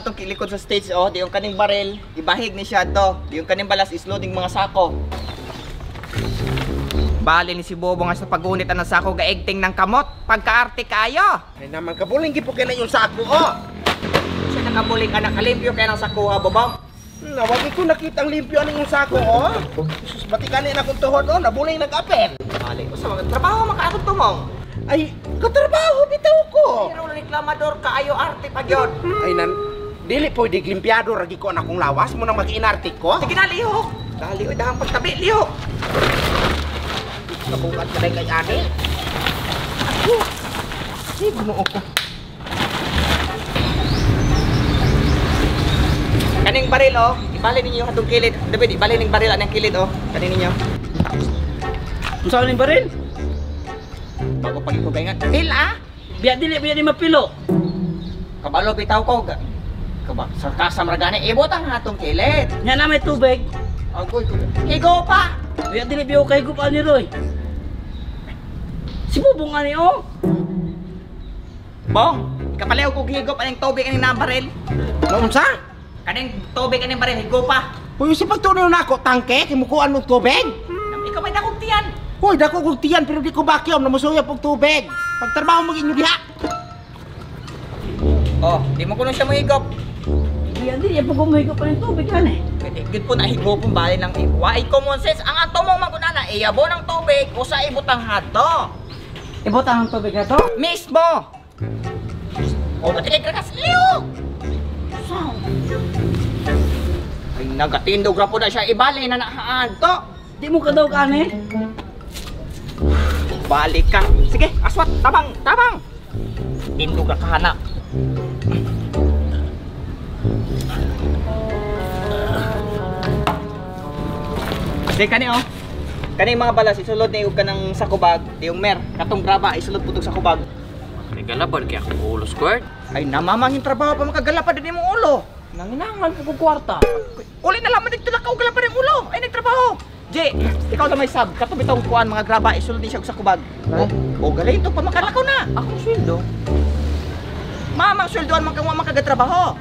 hatong kilikod sa stage oh, di yung kaning baril, ibahig ni siya to. Di yung kaning balas isloading mga sako. Bali ni si Bobo nga sa pagunit ang sako gaigting ng kamot, pagkaarte kayo. Ay naman kabuling gipo kay na yung sako oh. Siya nakabuling anak kalimpyo kay ng sako ha, Bobo. Nawagi ko nakita ang limpyo aning yung sako oh. Jesus, bati kani na akong tuhod oh, nabuling nag-apel. Bali, usa mga trabaho makaakot tumong. Ay, katrabaho bitaw ko. Pero reklamador kaayo arte pa gyud. Ay nan, dili pwede limpiado ragi ko na akong lawas mo nang mag-inarte ko. Sige na, lihok. Dali oy, dahang pagtabi, lihok. Kabukat ka kay ani. Ako. Ay, Ginoo ko. Kaning baril oh, ibali ninyo hatong kilid. David, ibali ning baril anang kilid oh. Kanin ninyo. Unsa ning baril? Bago pag iko gayngan. Pil ah. Biya dili biya di mapilo. Kabalo bitaw ko. Kaba sarkasam ra gani ibotang hatong kilid. Nya na may tubig. Agoy, higo pa. Biya dili biya kay gup ani Roy. Si Bubong ani oh. Bong, kapalaw ko higop aning tubig aning nabaril. Naunsa? Kaning tubig aning baril higo pa. Uy, si pagtunaw nako tangke kimukuan og tubig. Ikaw may dakong tiyan. Hoy, dako kog tiyan pero di ko vacuum namusuya pog tubig. Pagtrabaho mo inyo diha. Oh, di mo kuno siya mohigop. Biya dili pag humigop aning tubig ani. Gid po na higopon bali ng waay common sense ang ato mo man kun ana iyabo ng tubig usa ibutang hadto. Ibutang ang tubig ato? Mismo. O ba't ka liyo? Ay nagatindog ra po na siya ibali na nahaan to. Di mo kadaw ani? Balik ka. Sige, aswat, tabang, tabang. Tindog ra ka hana. Sige kani oh. Kani mga balas isulod ni og kanang sakubag, di yung mer katong graba isulod putog sakubag. May galaban kaya akong ulo squared. Ay namamangin trabaho pa makagalapad din imong ulo. Nanginangal ko kog kwarta. Uli na lamang dito lakaw galapad imong ulo. Ay nagtrabaho. J, ikaw na may sab, katong bitong kuan mga graba isulod ni siya og sakubag. Oh, oh galing to pa makalakaw na. Akong sweldo. Mamang sweldoan man kang wa makagatrabaho.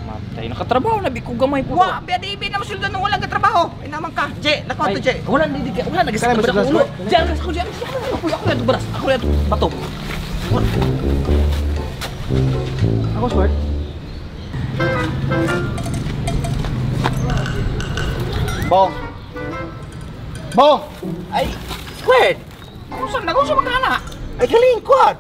Matay nakatrabaho na bi ko gamay po. Wa, biya di na masweldoan nung walang gatrabaho. Ay naman ka. J, nako to J. Wala di wala nagisakit ba akong ulo. Diyan ako diyan. Ako ako na baras. Ako na bato. Ako squared. Bong. Bong. Ay, squared. Kung saan na magkana? Ay kalingkod.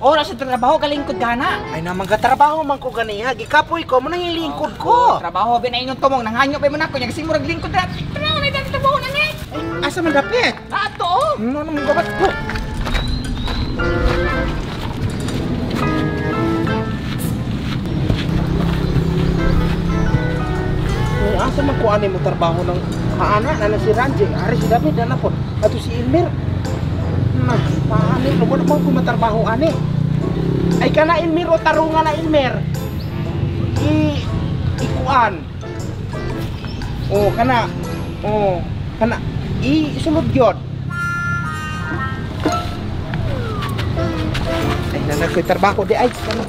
Oras sa trabaho kalingkod gana. Ay naman katrabaho man ko ganiha, gikapoy ko mo nang ilingkod ko. Trabaho bin inyong tumong nanghanyo pa mo nako nya kasi murag lingkod ra. Trabaho na dyan trabaho na ni. Ay, asa man dapit? Ato oh. No no mo gabat ko. Ay, asa man ko ani mo trabaho ng kaana na si Ranji, ari si David na po. Ato si Elmer. Na, paani no mo ko matrabaho ani. Ay kana Elmer o tarungan na Elmer. I ikuan. Oh, kana. Oh, kana i sulod gyud. Ay nanag ko'y trabaho di ay kana.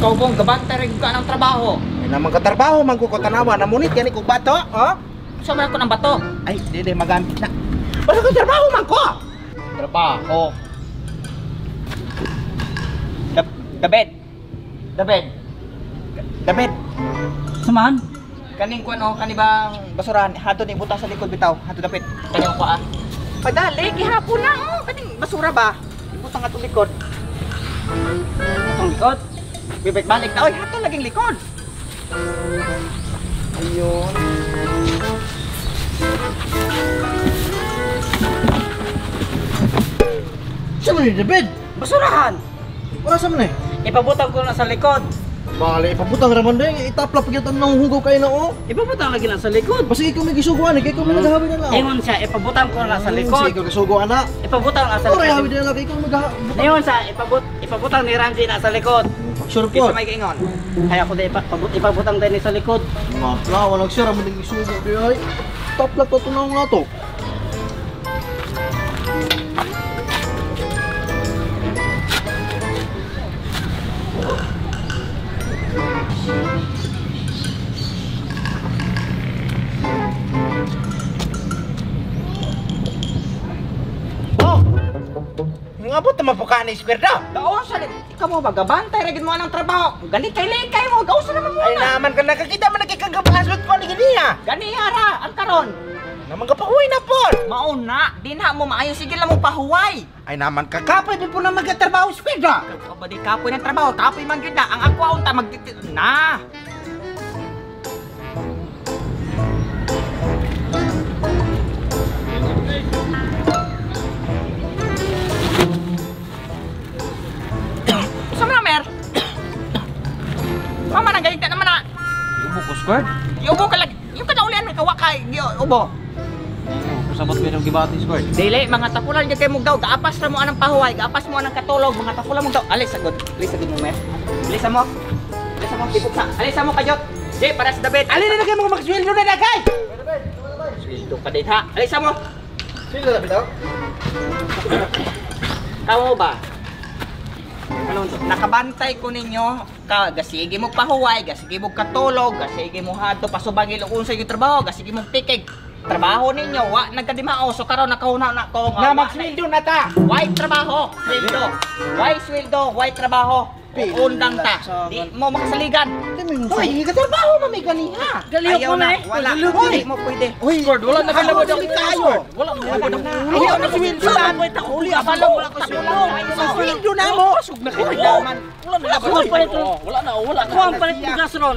Ikaw bong gabante rin ka ng trabaho. Ay naman katrabaho man ko tanawa namunit gani kog bato, oh. Sa man ko ng bato. Ay, di magamit na. Basta ko trabaho man ko. Trabaho. David. David. David. Saman? Kaning kuan oh, kani bang basurahan hadto ni butang sa likod bitaw. Hadto dapit. Kaning ko ah. Padali gihapon na oh, kaning basura ba? Ibutang atong likod. Atong likod. Bibit balik na oy, hadto laging likod. Ayun. Sa man ni David? Basurahan. Wala sa man eh. Ipabutang ko na sa likod. Bale, ipabutang raman din. Itapla pag yun nang hugaw kayo na oh. Ipabutang lagi na sa likod. Basta ikaw may gisuguan, eh. Ikaw may naghahawi na lang. Ingon siya, ipabutang ko na sa likod. Sige, ikaw gisuguan na. Ipabutang na sa Oray, hawi likod. din lang. Ikaw magha... Ingon siya, ipabutang ni Ramsey na sa likod. Sure po. Kinsa may giingon? Kaya ko di ipabutang din sa likod. Mapla, walang siya. Raman din gisugo. Di ay. Tapla pa ito na to. Oh. Ngabot naman po ka ni Square daw. Gaon sa ikaw mo ba gabantay ra gid mo anang trabaho. Gali kay likay mo, gaon sa naman mo Ay na. naman ka nakakita man nakikagabasot ko ni niya. Gani ara ang karon. Naman ka pahuway na po. Mauna, dinha mo maayo sige lang mo pahuway. Ay naman ka kapoy di po na magkatrabaho Square daw. Ikaw ba di kapoy ng trabaho, kapoy man gyud na. Ang ako unta mag na. Sa mga mer? Mama nang galit naman na. Ubo ko, Square. Iubo ka lagi. Yung kadaulian may kawa kay ubo. Kusabot ko yung gibati, Square. Dili mga tapulan gyud kay mong daw, gaapas ra mo anang pahuway, gaapas mo anang katulog, mga tapulan mong daw. Alis sagod. Alis sagod mo mer. Alis mo. Alis mo tipok sa. Alis mo kayot. Jay, para sa David. Alin na kayo mga magsweldo na dagay. Sweldo ka din ha. Alis mo. Sino na bitaw? Kamo ba? Ano to? Nakabantay ko ninyo ka gasige mo pahuway, gasige mo katulog, gasige mo hadto pasubang ilong sa yung trabaho, gasige mo pikig. Trabaho ninyo wa nagkadimao so karon nakahuna na ko nga Na wa magsweldo na ta. Why trabaho? Sweldo. Why sweldo? Why trabaho? Undang ta. Di mo makasaligan. Hoy, katrabaho mami ganiha. Galihok Ayaw mo na na. eh. Wala. Hindi mo pwede. Uy, Square, wala na Ako kalabad dili kayo. Wala na kalabad ang ulo. Ayaw na sweldo na. Uli, asalo, wala ko sweldo. Sweldo na mo. Wala na Ako ang palit. Wala na, wala na. Ako ang palit bugas ron.